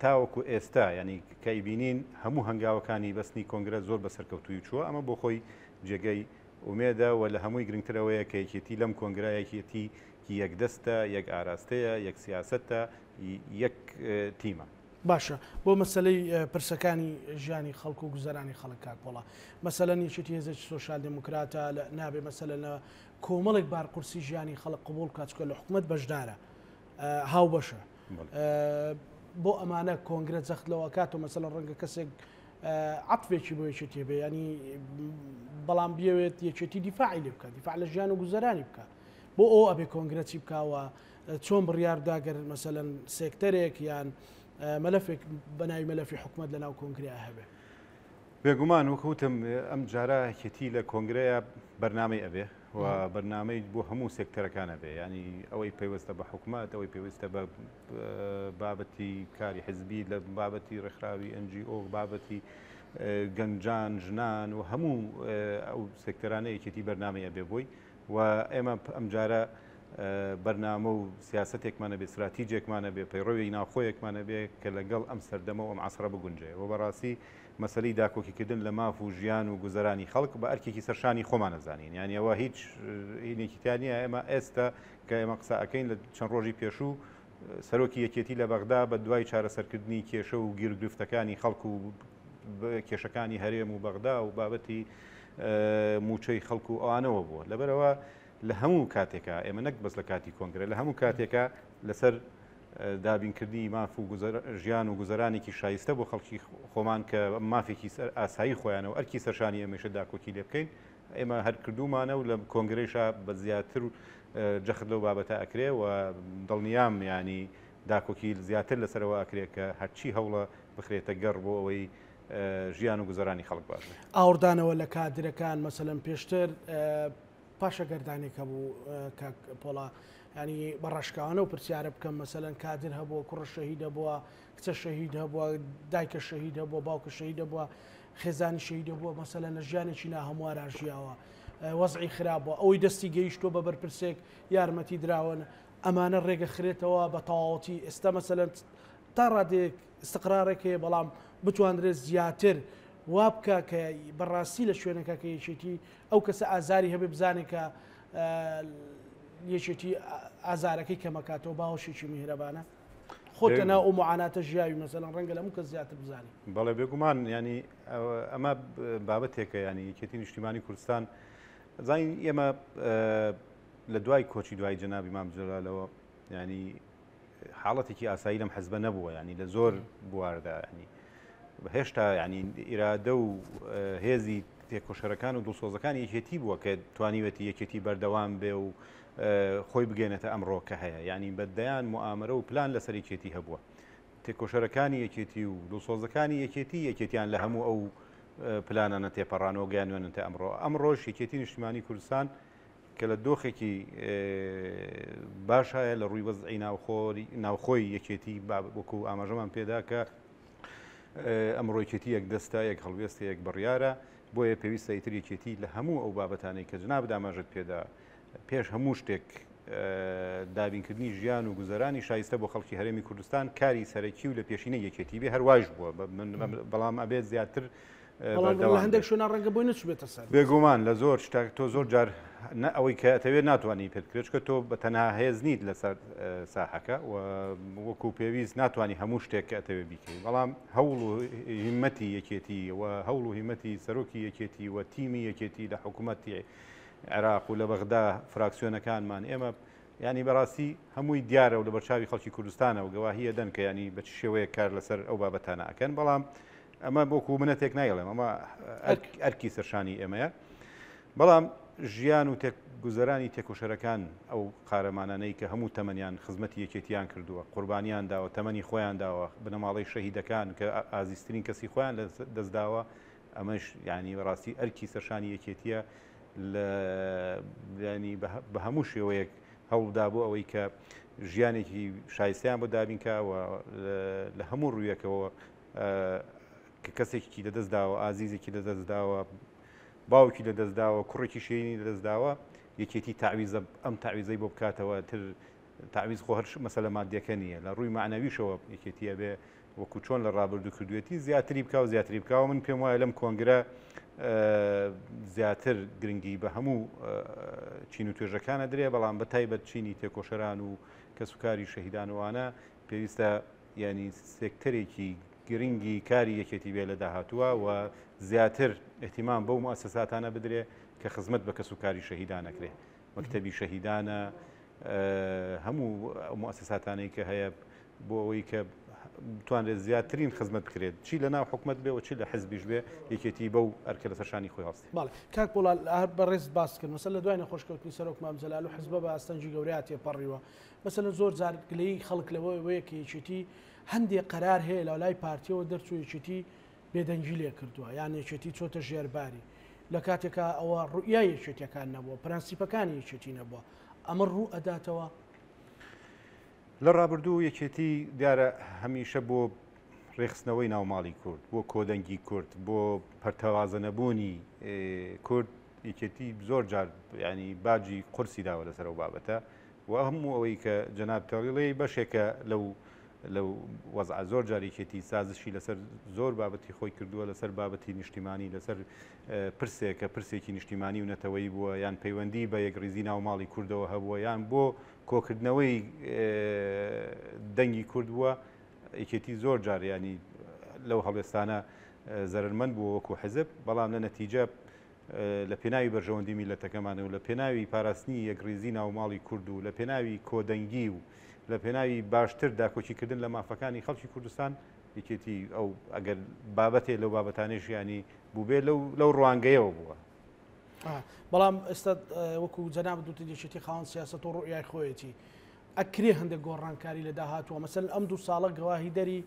تاوەکو ئێستا ینی کە ئیبینین هەموو هەنگاوەکانی بەستنی کۆنگرە زۆر بە سەرکەوتووی چووە ئەمە بۆ خۆی جێگەی ئومێدە و لە هەمووی گرنگترەوەیە کە یەکێتی لەم کۆنگرە یەکێتی یەکدەستە یەک ئاراستەیە یەک سیاسەتە یەک تیمە. باشە بۆ مەسەلەی پرسەکانی ژیانی خەڵک و گوزەرانی خەڵک کاک پۆڵا مەسەلەن یەکێتی هێزێکی سۆشیال دێموکراتە نابێ مەسەلەن لە کۆمەڵێک بار قورسی ژیانی خەڵک قبوڵ بکات چونکە لە حکومەت بەشدارە هاوبەشە بۆ ئەمانە کۆنگرە جەخت لەوە کاتەوە مەسەلەن ڕەنگە کەسێک عەتفێکی بۆ یەکێتی هەبێ ینی بەڵام بیەوێت یەکێتی دیفاعی لێ بکات دیفاع لە ژیان و گوزەرانی بکات بۆ ئەو ئەبێ کۆنگرە چی بکاوە چۆن بڕیار بدا گەر مەسەلەن سێکتەرێک یان مەلەفێک بە ناوی مەلەفی حکومەت لەناو کۆنگرەیا هەبێ؟ بێگومان وەک وتم ئەم جارە یەکێتی لە کۆنگرەیە بەرنامەی ئەبێ و بەرنامەی بۆ هەموو سێکتەرەکان ئەبێ ینی ئەوەی پەیوەستە بە حکومەت ئەوەی پێویستە بە بابەتی کاری حزبی لە بابەتی ڕێکخراوی NGO بابەتی گەنجان ژنان و هەموو ئەو سێکتەرانە یەکێتی بەرنامەی ئەبێ بۆی و ئێمە ئەمجارە بەرنامە و سیاسەتێکمان هەبێ، ستراتیجێکمان هەبێ، پەیڕەوی ناوخۆیەکمان هەبێ کە لەگەڵ ئەم سەردەمە و ئەم عەسرە بگونجێ و بەڕاستی مەسەلەی داکۆکیکردن لە ماف و ژیان و گوزەرانی خەڵک بە ئەرکێکی سەرشانی خۆمان ئەزانین. یانی ئەوە هیچ هینێکی تیا نییە ئێمە ئێستا کە ئێمە قسە ئەکەین لە چەند ڕۆژی پێشوو سەرۆکی یەکێتی لە بەغدا بە دوای چارەسەرکردنی کێشە و گیروگرفتەکانی خەڵک و کێشەکانی هەرێم و بەغدا و بابەتی مووچەی خەڵک و ئەوانەوە بووە. لەبەرئەوە لە هەموو کاتێکا ئێمە نەک بەس لە کاتی کۆنگرە لە هەموو کاتێکا لەسەر دابینکردنی ماف و ژیان و گوزەرانێکی شایستە بۆ خەڵکی خۆمان کە مافێکی سەر ئاسایی خۆیانە و ئەرکی سەرشانی ئێمەشە داکۆکی لێ بکەین ئێمە هەر کردومانە و لە کۆنگرەیشا بە زیاتر جەخت لەو بابەتە ئەکرێ و دڵنیام ینی داکۆکی زیاتر لەسەرەوە ئەکرێ کە هەرچی هەوڵە بخرێتە گەڕ بۆ ئەوەی ژیان و گوزەرانی خەڵک باش بێ. ئاوڕدانەوە لە کادرەکان مەسەلەن پێشتر پاشەگەردانێک هەبوو کاک پۆڵا ینی بە ڕاشکاوانە و پرسیارە بکەم مەسەلەن کادر هەبووە کوڕە شەهید هەبووە کچە شەهید هەبووە دایکە شەهید هەبووە باوکە شەهید هەبووە خێزانی شەهید هەبووە مەسەلەن لە ژیانێکی ناهەموارا ژیاوە وەزعی خراپ بووە ئەوەی دەستی گەیشتووە بە بەرپرسێک یارمەتی دراون ئەمانە ڕێگە خرێتەوە بە تەواوەتی ئێستا مەسەلەن تا ڕادەیەک ئیستقرارێک هەیە بەڵام بتواندرێت زیاتر وا بکە کە بەڕاستی لە شوێنەکە کە یەکێتی ئەو کەسە ئازاری هەبێ بزانێت کە یەکێتی ئازارەکەی کەمەکاتەوە باوەشێکی میهرەبانە خۆتە ناو ئەو معاناتە ژیاوی مەسەلەن ڕەنگە لە هەموو کەس زیاتر بزانی. بەڵێ بێگومان ینی ئەمە بابەتێکە ینی یەکێتی نیشتیمانی کوردستان زانین ئێمە لە دوای کۆچی دوای جەنابی مام جەلالەوە ینی حاڵەتێکی ئاسایی لەم حزبە نەبووە ینی لە زۆر بواردا ینی. هێشتا یانی ئیرادە و هێزی تێکۆشەرەکان و دڵسۆزەکانی یەکێتی بووە کە توانیوێتی یەکێتی بەردەوام بێ و خۆی بگەێنێتە ئەمڕۆ کە هەیە. یعنی بە دەیان موئامەرە و پلان لەسەر یەکێتی هەبووە. تێکۆشەرەکانی یەکێتی و دڵسۆزەکانی یەکێتی یەکێتیان لە هەموو ئەو پلانانە تێپەڕانەوە گەیانوێننتە ئەمڕۆ. ئەمڕۆش یەکێتی نیشتیمانی کوردستان کە لە دۆخێکی باش هەیە لە ڕووی وەزعی ناوخۆی یەکێتی، وەکو ئاماژەمان پێدا کە ئەمڕۆ یەکێتی یەک دەستە، یەک هەڵوێستە، یەک بڕیارە، بۆیە پێویستە ئیتر یەکێتی لە هەموو ئەو بابەتانەی کە جنابت ئاماژەت پێدا پێش هەموو شتێک دابینکردنی ژیان و گوزەرانی شایستە بۆ خەڵکی هەرێمی کوردستان کاری سەرەکی و لە پێشینە یەکێتی بێ، هەروایش بووە، بەڵام ئەبێت زیاتر بەڵام هەندێک شوێنە ڕەنگە بۆی نەچووبێتە سەر. بێگومان لە زۆر شتە تۆ زۆر جار نە ئەوەی کە ئەتەوێت ناتوانانی پێت بکرێت، چونکە تۆ بە تەنها هێز نیت لەسەر ساحەکە و وەکو پێویست ناتوانانی هەموو شتێک کە ئەتەوێت بیکەی، بەڵام هەوڵ و هیمەتی یەکێتی و هەوڵ و هیمەتی سەرۆکی یەکێتی و تیمی یەکێتی لە حکوومەتی عێراق و لە بەغدا فراکسیۆنەکانمان ئێمە ینی بەڕاستی هەمووی دیارە و لە بەرچاوی خەڵکی کوردستانە و گەواهیە دەن کە ینی بە چ شێوەیەک کار لەسەر ئەو بابەتانە ئەکەن. بەڵام ئەمە بۆکو منەتێک نایڵێم، ئەمە ئەرکی سەرشانی ئێمەیە. بەڵام ژیان و گوزەرانی تێکۆشەرەکان، ئەو قارەمانانەی کە هەموو تەمەنیان خزمەتی یەکێتیان کردووە، قوربانیان داوە، تەمەنی خۆیان داوە، بنەماڵەی شەهیدەکان کە ئازیزترین کەسی خۆیان لە دەست داوە، ئەمەش ینی بەڕاستی ئەرکی سەرشانی یەکێتیە لە ینی بە هەموو شێوەیەک هەوڵدا بۆ ئەوەی کە ژیانێکی شایستەیان بۆ دابینکا و لە هەموو ڕوویەکەوە کە کەسێکی لەدەست داوە، ئازیزێکی لەدەست داوە، باوکی لەدەست داوە، کوڕێکی شیرینی لەدەست داوە، یەکێتی تاویزە ئەم تاویزەی بۆ بکاتەوە. تر تاویز خۆ هەر مەسەلە مادیەکە نییە، لە ڕووی معنەویشەوە یەکێتی ئەبێ وەکو چۆن لە ڕابردوو کردوێتی زیاتری بکا و زیاتری بکاوە. من پێم وایە لەم کۆنگرە زیاتر گرنگی بە هەموو چین و توێژەکانە درێ، بەڵام بە تایبەت چینی تێکۆشەران و کەسوکاری شەهیدانوانە پێویستە ینی سێکتەرێکی گرنگی کاری یەکێتی بێ لە داهاتووە و زیاتر احتیمام بەو موسساتانە بدرێ کە خزمەت بە کەسوکاری شەهیدان نەکرێ، مەکتەبی شەهیدانە، هەموو موسساتانەی کە هەیە بۆ ئەوەی کە بتوانرێت زیاترین خزمەت بکرێت، چی لە ناو حکومت بێ و چی لە حزبیش بێ، یەکێتی بەو ئەرکە لەسەر شانی خۆی هەڵستی. بەڵێ کاک پۆڵا، هەر بەڕێز باس کرد مەسەلەن لە دوای نەخۆشکەوتنی سەرۆک مام جەلال و حزبە بە ئاستەنگی گەورەیا تێپەڕیوە. مەسەلەن زۆر جار گلەیی خەڵک لەوەیە کە یەکێتی هەندێک قەرار هەیە لە لای پارتیەوە دەرچوو یەکێتی بێدەنگی لێ کردووە، یان یەکێتی چۆتە ژێرباری، لە کاتێکا ئەوە ڕوئیای یەکێتیەکان نەبووە، پرەنسیپەکانی یەکێتی نەبووە. ئەمە ڕوو ئەداتەوە؟ لە ڕابردوو یەکێتی دیارە هەمیشە بۆ ڕێکخستنەوەی ناوماڵی کورد، بۆ کۆدەنگی کورد، بۆ پەرتەوازە نەبوونی کورد، یەکێتی زۆر جار ینی باجی قورسی داوە لەسەر ئەو بابەتە و هەموو ئەوەی کە جەناب تەڵیڵی بەشێکە لەو وەزع. زۆر جار یەکێتی سازشی لەسەر زۆر بابەتی خۆی کردووە، لەسەر بابەتی نیشتیمانی، لەسەر پرسێک کە پرسێکی نیشتیمانی و نەتەوەیی بووە، یان پەیوەندی بە یەکڕیزی ناوماڵی کوردەوە هەبووە، یان بۆ کۆکردنەوەی دەنگی کورد بووە. یەکێتی زۆر جار ینی لەو هەڵوێستانە زەرمەند بووە وەکو حزب، بەڵام لە نەتیجە لە پێناوی بەرژەوەندی میلەتەکەمان و لە پێناوی پاراستنی یەکڕیزی ناوماڵی کورد و لە پێناوی کۆدەنگی و لە پێناوی باشتر داکۆکیکردن لە مافەکانی خەڵکی کوردستان، یەکێتی ئەو ئەگەر بابەتێ لەو بابەتانەی ژیانی بووبێ لەو ڕوانگەیەوە بووە. بەڵام ئێستا وەکو جەنابت وتت یەکێتی خاوەن سیاسەت و ڕوئیای خۆیەتی، ئەکرێ هەندێک گۆڕانکاری لە داهاتووە. مەسەلەن ئەم دوو ساڵە گەواهی دەری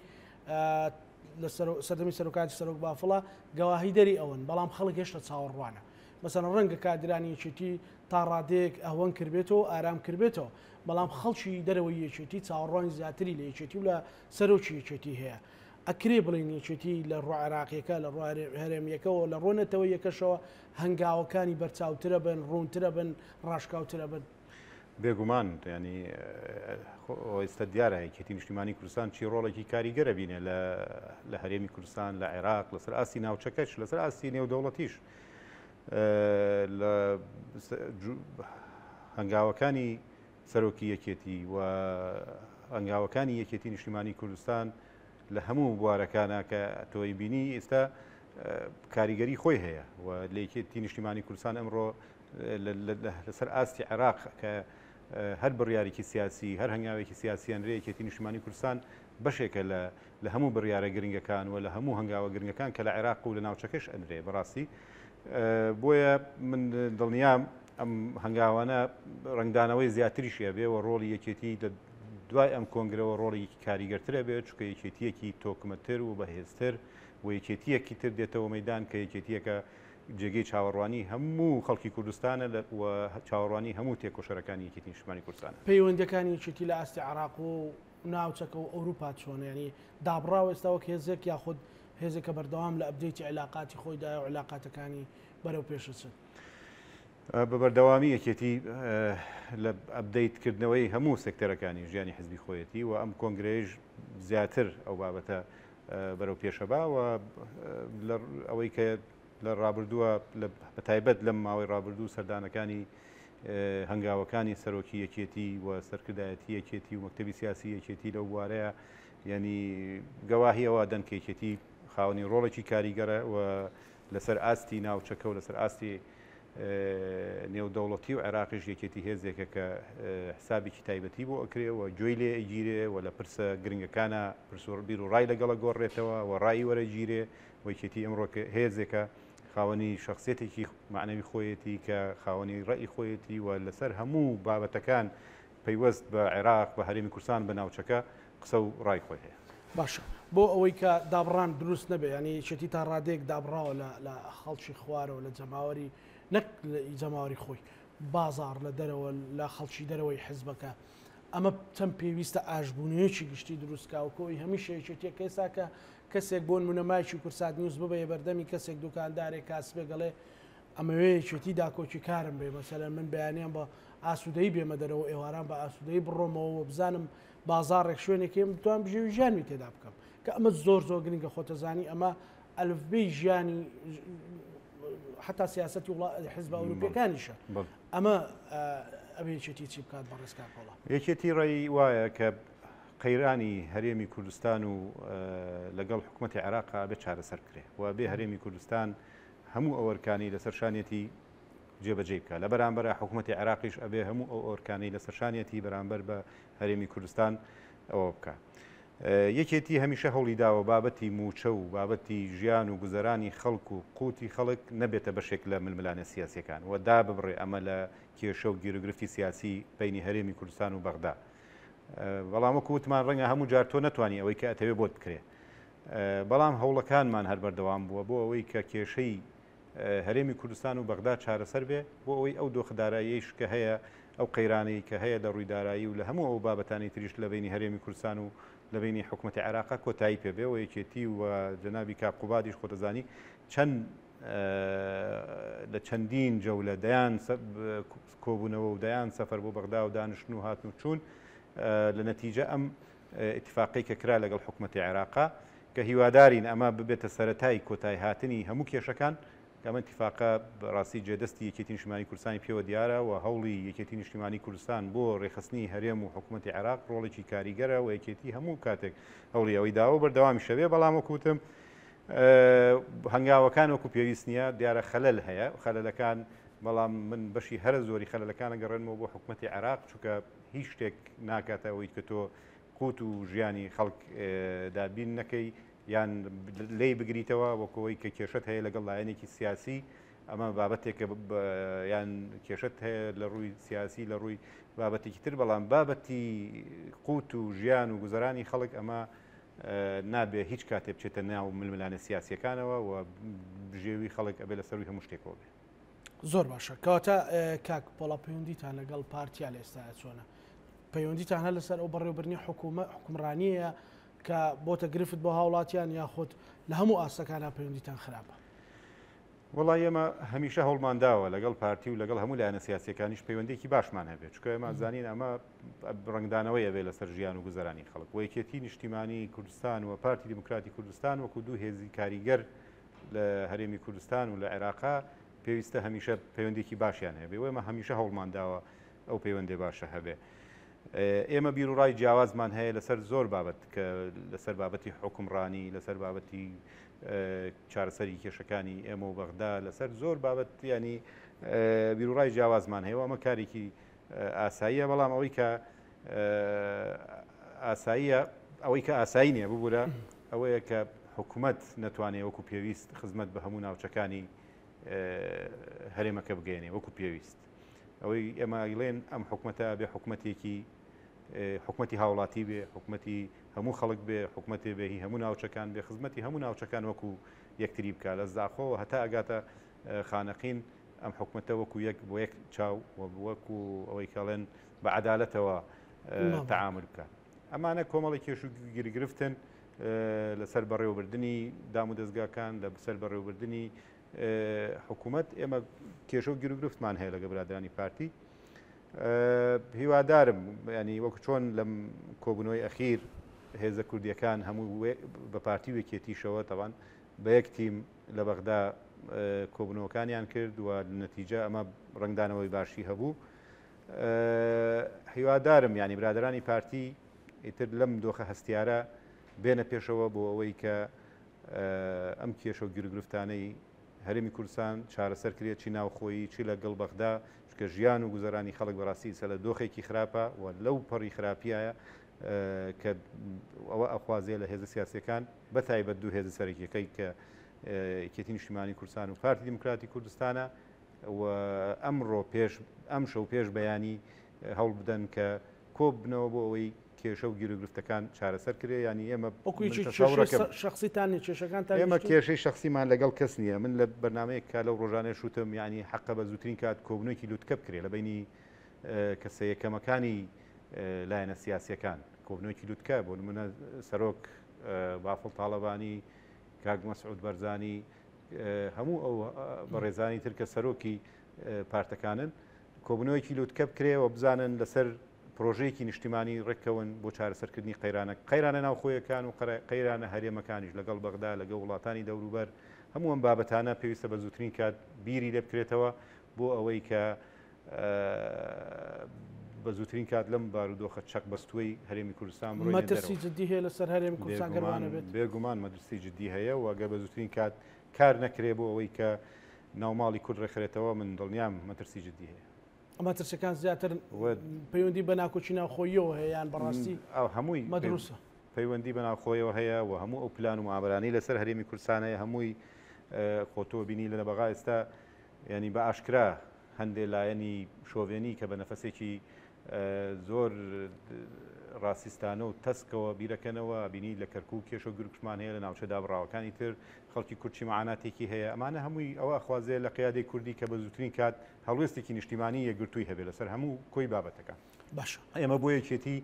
لە سەردەمی سەرۆکاتی سەرۆک بافڵە گەواهی دەری ئەوەن، بەڵام خەڵک هێشتا چاوەڕوانە. مەسەلەن ڕەنگە کادرانی یەکێتی تا ڕادەیەک ئەهوەن کردبێتەوە، ئارام کردبێتەوە، بەڵام خەڵکی دەرەوەی یەکێتی چاوەڕوانی زیاتری لە یەکێتی و لە سەرۆکی یەکێتی هەیە. ئەکرێ بڵێین یەکێتی لە ڕووە عێراقیەکە، لە ڕووە هەرێمیەکەوە، لە ڕووە نەتەوەیەکەشەوە هەنگاوەکانی بەرچاوترە بن، ڕوونترە بن، ڕاشکاوترە بن؟ بێگومان ینی ئێستا دیارە یەکێتی نیشتیمانی کوردستان چی ڕۆڵێکی کاریگەرە بینێ لە هەرێمی کوردستان، لە عێراق، لەسەر ئاستی ناوچەکەش، لەسەر ئاستی نێودەوڵەتیش. لە هەنگاوەکانی سەرۆکی یەکێتی و هەنگاوەکانی یەکێتی نیشتیمانی کوردستان لە هەموو بوارەکانە کە تۆی بینی ئێستا کاریگەری خۆی هەیە و لە یەکێتی نیشتیمانی کوردستان ئەمڕۆ لەسەر ئاستی عێراق کە هەر بڕیارێکی سیاسی، هەر هەنگاوێکی سیاسیان رێ یەکێتی نیشتیمانی کوردستان بەشێکە لە لە هەموو بڕیارە گرنگەکان و لە هەموو هەنگاوە گرنگەکان کە لە عێراق و لە ناوچەکەش ئەنرێ بەڕاستی. بۆیە من دڵنیام ئەم هەنگاوانە ڕەنگدانەوەی زیاتریشی ئەبێ و ڕۆڵی یەکێتی لە دوای ئەم کۆنگرەوە ڕۆڵێکی کاریگەرتر ئەبێ، چونکە یەکێتییەکی تۆکمەتر و بەهێزتر و یەکێتییەکی تر دێتەوە مەیدان کە یەکێتییەکە جێگەی چاوەڕوانی هەموو خەڵکی کوردستانە و چاوەڕوانی هەموو تێکۆشەرەکانی یەکێتی نیشتمانی کوردستانە. پەیوەندییەکانی یەکێتی لە ئاستی عێراق و ناوچەکە و ئەوروپا چۆنە؟ یانی دابڕاوە ئێستا وەک هێزێک یاخود هێزێکە بەردەوام لە update ی عیلاقاتی خۆیدایە و عیلاقاتەکانی بەرەو پێش ئەچن؟ بە بەردەوامی یەکێتی لە update کردنەوەی هەموو سێکتەرەکانی ژیانی حزبی خۆیەتی و ئەم کۆنگرەیەش زیاتر ئەو بابەتە بەرەو پێشەبا و ئەوەی کە لە ڕابردووە بە تایبەت لەم ماوەی ڕابردوو سەردانەکانی هەنگاوەکانی سەرۆکی یەکێتی و سەرکردایەتی یەکێتی و مەکتەبی سیاسی یەکێتی لەو بوارەیە یعنی گەواهی ئەوە دەن کە یەکێتی خاوەنی ڕۆڵێکی کاریگەرە و لەسەر ئاستی ناوچەکە و لەسەر ئاستی نێودەوڵەتی و عێراقیش یەکێتی هێزێکە کە حسابێکی تایبەتی بۆ ئەکرێ و گوێی لێ ئەگیرێ و لە پرسە گرنگەکانە پرس و بیر و ڕای لەگەڵە گۆڕێتەوە و ڕای وەرەگیرێ و یەکێتی ئەمڕۆ هێزێکە خاوەنی شخصیتێکی معنەوی خۆیەتی کە خاوەنی ڕەئی خۆیەتی و لەسەر هەموو بابەتەکان پەیوەست بە عێراق بە هەرێمی کوردستان بە ناوچەکە قسە و ڕای خۆی هەیە. باشە بۆ ئەوەی کە دابڕان دروست نەبێ یانی یەکێتی تا ڕادەیەک دابڕاوە لە لە خەڵکی خوارەوە لە جەماوەری نەک جەماوەری خۆی بازاڕ لە دەرەوە لە خەڵکی دەرەوەی حزبەکە ئەمە چەند پێویستە ئاشبوونەوەیەکی گشتی دروست کا و کۆی هەمیشە یەکێتیەک ئێستا کە کەسێک بۆ نمونە مایکی کورسات نیوز ببەیە بەردەمی کەسێک دوکاندارێک کاسبێک ئەڵێ ئەمەوێ یەکێتی داکۆکی کارم بێ مەسەلەن من بەیانیان بە ئاسوودەیی بێمە دەرەوە ئێواران بە ئاسوودەیی بڕۆمەوە و بزانم بازاڕێک شوێنێک هەیە بتوانم بژێوی ژیانمی تێدا بکەم کە ئەمە زۆر زۆر گرنگە خۆتەزانی ئەمە ئەلفبێی ژیانی حتا سیاستی حزب ئەوروپیەکانیشە ئەمە ئەبێ یەکێتی چی بکات بەڕێز کاک پۆڵا؟ یەکێتی ڕێی وایە کە قەیرانی هەرێمی کوردستان و لەگەڵ حکوومەتی عێراقا بێ چارەسەر بکرێ و بێ هەرێمی کوردستان هەموو ئەوەرکانی لەسەر شانیەتی جێبەجێی بکا. لە بەرامبەرا حکومەتی عێراقیش ئەبێ هەموو ئەو ئۆرکانەی لەسەر شانیەتی بەرامبەر بە هەرێمی کوردستان ئەوە بکا. یەکێتی هەمیشە هەوڵی داوە بابەتی مووچە و بابەتی ژیان و گوزەرانی خەڵک و قوتی خەڵک نەبێتە بەشێک لە ململانێ سیاسیەکان و داببڕێ ئەمە لە کێشە و گیروگرفتی سیاسی بەینی هەرێمی کوردستان و بەغدا. بەڵام وەکو وتمان ڕەنگە هەموو جار تۆ نەتوانی ئەوەی کە ئەتەوێ بۆت بکرێ. بەڵام هەوڵەکانمان هەر بەردەوام بووە بۆ ئەوەی کە کێشەی هەرێمی کوردستان و بەغدا چارەسەر بێ بۆ ئەوەی ئەو دۆخە داراییەیش کە هەیە، ئەو قەیرانەی کە هەیە لە ڕووی دارایی و لە هەموو ئەو بابەتانەی تریش لە بەینی هەرێمی کوردستان و لە بەینی حکومەتی عێراقا کۆتایی پێ بێ و یەکێتی و جەنابی کاک قوبادیش خۆ دەزانی چەند لە چەندین جەولە دەیان کۆبوونەوە و دەیان سەفەر بۆ بەغدا و دانیشتن و هاتن و چوون لە نەتیجە ئەم ئیتفاقەی کە کرا لەگەڵ حکومەتی عێراقا کە هیوادارین ئەمە ببێتە سەرەتای کۆتایهاتنی هەموو کێشەکان، کە ئەم ئیتفاقە بەڕاستی جێدەستی یەکێتی نیشتیمانی کوردستانی پێوە دیارە و هەوڵی یەکێتی نیشتیمانی کوردستان بۆ رێکخستنی هەرێم و حکومەتی عێراق رۆڵێکی کاریگەرە و یەکێتی هەموو کاتێک هەوڵی ئەوەی داوە و بەردەوامیش ئەبێ، بەڵام وەکو وتم هەنگاوەکان وەکو پێویست نییە، دیارە خەلەل هەیە، خەلەلەکان بەڵام من بەشی هەرە زۆری خەلەلەکان ئەگەڕێنمەوە بۆ حکومەتی عێراق، چونکە هیچ شتێک ناکاتە ئەوەی کە تۆ قوت و ژیانی خەڵک دابین نەکەی یان لێی بگریتەوە وەکەوەی کە کێشت هەیە لەگەڵ لایەنێکی سیاسی ئەمە بابەتێکە یان کێشت هەیە لە ڕووی سیاسی لە ڕووی بابەتێکی تر بەڵام بابەتی قوت و ژیان و گوزەرانی خەڵک ئەمە نابێ هیچ کاتێ بچێتە ناو ململانە سیاسیەکانەوە و بژێوی خەڵک ئەبێ لە سەروی هەموو شتێکەوە بێ. زۆر باشە کەواتە کاک پۆڵا پەیوەندیتان لەگەڵ پارتیا لە ئێستا چۆنە؟ پەیوەندیتان هەر لەسەر ئەو بەڕێوەبردنی حکوومە حکومڕانیەیە کە بۆتە گرفت بۆ هاوڵاتیان یاخود لە هەموو ئاستەکانە پەیوەندیتان خراپە؟ وەڵی ئێمە هەمیشە هەوڵمان داوە لەگەڵ پارتی و لەگەڵ هەموو لایەنە سیاسیەکانیش پەیوەندێکی باشمان هەبێت چونکە ئێمە زانین ئەمە ڕەنگدانەوەی ئەبێ لەسەر ژیان و گوزەرانی خەڵک و یەکێتی نیشتیمانی کوردستان و پارتی دیموکراتی کوردستان وەکو دوو هێزی کاریگەر لە هەرێمی کوردستان و لە عێراقا پێویستە هەمیشە پەیوەندێکی باشیان هەبێ و ئێمە هەمیشە هەوڵمان داوە ئەو پەیوەندی باشە هەبێ. ئێمە بیروڕای جیاوازمان هەیە لەسەر زۆر بابەت کە لەسەر بابەتی حکومڕانی لەسەر بابەتی چارەسەری کێشەکانی ئێمە و بەغدا لەسەر زۆر بابەت ینی بیروڕای جیاوازمان هەیە ئەمە کارێکی ئاساییە بەڵام ئەوەی کە ئاساییە ئەوەی کە ئاسایی نییە ببوورە ئەوەیە کە حکوومەت نەتوانێت وەکو پێویست خزمەت بە هەموو ناوچەکانی هەرێمەکە بگەێنێ وەکو پێویست. ئەوەی ئێمە ئەیڵێن ئەم حکومەتە بێ حکومەتێکی حکومەتی هاوڵاتی بێ، حکومەتی هەموو خەڵک بێ، حکومەتێ بێ هی هەموو ناوچەکان بێ، خزمەتی هەموو ناوچەکان وەکو یەکتری بکا لە زاخۆوە هەتا ئەگاتە خانەقین ئەم حکومەتە وەکو یەک بۆ یەک چاو و وەکو ئەوەی کەڵێن بە عەدالەتەوە تەعامل بکات. ئەمانە کۆمەڵی کێش و گیرگرفتن لەسەر بەڕێوەبردنی دام و دەزگاکان، لەسەر بەڕێوەبردنی حکوومەت. ئێمە کێشە و گیروگرفتمان هەیە لەگە برادرانی پارتی. هیوادارم ینی وەکو چۆن لەم کۆبوونەوەی ئەخیر هێزە کوردیەکان هەموو بە پارتی و یەکێتیشەوە تەوان بە یەک تیم لە بەغدا کۆبوونەوەکانیان کرد و نەتیجە ئەمە ڕنگدانەوەی باشی هەبوو. هیوادارم ینی برادرانی پارتی ئیتر لەم دۆخە هەستیارە بێنە پێشەوە بۆ ئەوەی کە ئەم کێشە و گیروگرفتانەی هەرێمی کوردستان چارەسەر کرێت، چی ناوخۆیی چی لە گەڵ بەغدا، چونکە ژیان و گوزەرانی خەڵک بەڕاستی ئیستا لە دۆخێکی خراپە و لەو پەڕی خراپیایە کە ئەوە ئەخوازێ لە هێزە سیاسیەکان بە تایبەت دوو هێزە سەرەکیەکەی کە یەکێتی نیشتیمانی کوردستان و پارتی دیموکراتی کوردستانە و ئەمڕۆ پێش ئەم شەو پێش بەیانی هەوڵ بدەن کە کۆببنەوە بۆ ئەوەی کێشە و گیروگرفتەکان چارەسەر کرێ. یانی ئێمە وەکو یەکی کێشەی شەخسیتان نیە، کێشەکانتان ئێمە کێشەی شەخسیمان لەگەڵ کەس نییە. من لە بەرنامەیەک کە لەو ڕۆژانەیە شوتم یانی حەقە بە زووترین کات کۆبوونەوەیەکی لوتکە بکرێ لە بەینی کەسە یەکەمەکانی لایەنە سیاسیەکان، کۆبوونەوەیەکی لوتکە بۆ نمونە سەرۆک بافڵ تاڵەبانی، کاک مەسعود بەرزانی، هەموو ئەو بەڕێزانی تر کە سەرۆکی پارتەکانن، کۆبوونەوەیەکی لوتکە بکرێ و بزانن لەسەر پرۆژەیەکی نیشتیمانی ڕێککەون بۆ چارەسەرکردنی قەیرانە قەیرانە ناوخۆیەکان و قەیرانە هەرێمەکانیش لەگەڵ بەغدا، لەگەڵ وڵاتانی دەوروبەر. هەموو ئەم بابەتانە پێویستە بە زووترین کات بیری لێ بکرێتەوە بۆ ئەوەی کە بە زووترین کات لەم بارودۆخە چەق بەستووەی هەرێمی کوردستان بڕۆینە دەرەوە. مەترسی جدی هەیە لەسەر هەرێمی کوردستان گەر وانەبێت؟ بێگومان مەترسی جدی هەیە و گەر بە زووترین کات کار نەکرێ بۆ ئەوەی کە ناوماڵی کورد ڕێکخرێتەوە، من دڵنیام مەترسی جدی هەیە. مەترسیەکان زیاتر پەیوەندی بە ناکۆکی ناوخۆییەوە هەیە یان بەڕاستی هەمووی مەدروسە؟ پەیوەندی بە ناوخۆیەوە هەیە و هەموو ئەو پلان و مامەرانەی لەسەر هەرێمی کوردستان هەیە هەمووی خۆتۆ بینی لە بەغا ئێستا ینی بە ئاشکرا هەندێ لایەنی شۆڤێنی کە بە نەفەسێکی زۆر ڕاستیستانە و تەسکەوە بیرەکەنەوە، بینی لە کەرکوک کێشە و گرفتمان هەیە، لە ناوچە دابڕاوەکانی تر خەڵکی کورد چی مەعاناتێکی هەیە، ئەمانە هەمووی ئەوە ئەخوازێ لە قیادەی کوردی کە بە زووترین کات هەڵوێستێکی نیشتیمانی یەکگرتووی هەبێ لەسەر هەموو کۆی بابەتەکان. باشە. ئێمە بۆ یەکێتی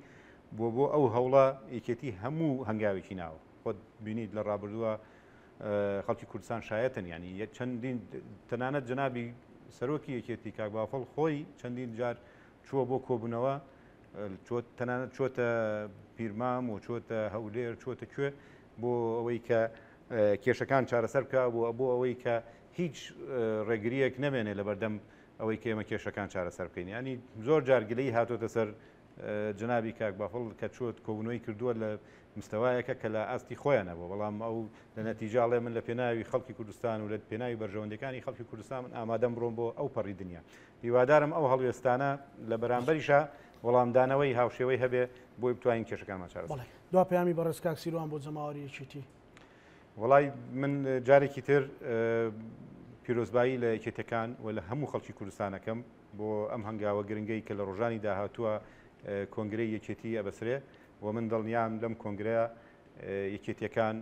بۆ بۆ ئەو هەوڵە یەکێتی هەموو هەنگاوێکی ناوە. خۆت بینیت لە ڕابردووە خەڵکی کوردستان شایەتن، یانی چەندین تەنانەت جەنابی سەرۆکی یەکێتی کاک بافڵ خۆی چەندین جار چووە بۆ کۆبوونەوە، تەنانەت چۆتە پیرمام و چۆتە هەولێر، چۆتە کوێ بۆ ئەوەی کە کێشەکان چارەسەر بکە، بۆ ئەوەی کە هیچ ڕێگریەک نەمێنێ لە بەردەم ئەوەی کە ئێمە کێشەکان چارەسەر بکەین. ینی زۆر جار گلەی هاتۆتە سەر جەنابی کاک بافڵ کە چۆت کۆبوونەوەی کردووە لە مستەوایەکە کە لە ئاستی خۆیان نەبووە، بەڵام ئەو لە نەتیجە ئەڵێ من لە پێناوی خەڵکی کوردستان و لە پێناوی بەرژەوەندیەکانی خەڵکی کوردستان من ئامادەم بڕۆم بۆ ئەو پەڕی دنیا. هیوادارم ئەو هەڵوێستانە لە بەرامبەریشا وەڵامدانەوەی هاوشێوەی هەبێ بۆی بتوانین کێشەکانمان چارەسەر بەڵێ. دوا پەیامی بەڕێز کاک سیروان بۆ جەماوەری یەکێتی. وەڵای من جارێکی تر پیرۆزبایی لە یەکێتیەکان و لە هەموو خەڵکی کوردستان ئەکەم بۆ ئەم هەنگاوە گرنگەی کە لە ڕۆژانی داهاتووە کۆنگرەی یەکێتی ئەبەسرێ و من دڵنیام لەم کۆنگرەیە یەکێتیەکان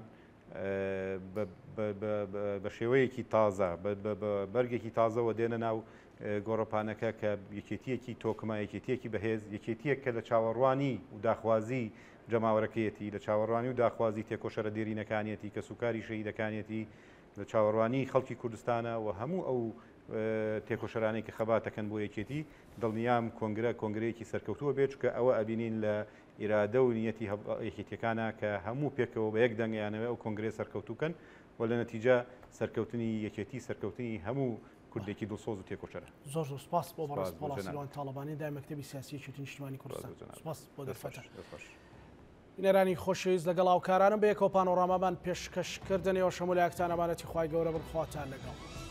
بە شێوەیەکی تازە بە بەرگێکی تازەوە دێنە ناو گۆڕەپانەکە کە یەکێتیەکی تۆکمە، یەکێتیەکی بەهێز، یەکێتیەک کە لە چاوەڕوانی و داخوازی جەماوەرەکەیەتی، لە چاوەڕوانی و داخوازی تێکۆشەرە دێرینەکانیەتی، کەسوکاری شەهیدەکانیەتی، لە چاوەڕوانی خەڵکی کوردستانە و هەموو ئەو تێکۆشەرانەی کە خەبات دەکەن بۆ یەکێتی. دڵنیام کۆنگرە کۆنگرەیەکی سەرکەوتووە بێت، چونکە ئەوە ئەبینین لە ئیرادە و نیەتی یەکێتیەکانە کە هەموو پێکەوە بە یەک دەنگ ئەیانەوێ ئەو کۆنگرەیە سەرکەوتوو کەن و لە نەتیجە سەرکەوتنی یەکێتی سەرکەوتنی هەموو کوردێکی دڵسۆز و تێکۆشەرە. زۆر زۆر سپاس بۆ بەڕێز پۆڵا سیروان تاڵەبانی دای مەکتەبی سیاسی یەکێتی نیشتیمانی کوردستان. سپاس بۆ دەرفەتە. بینەرانی خۆشەویست لەگەڵ هاوکارانم بەیەکەوە پانۆرامامان پێشکەش کردن. ئێوەش هەموو لایەکتان ئەمانەتی خوای گەورە بن. خواتان لەگەڵ.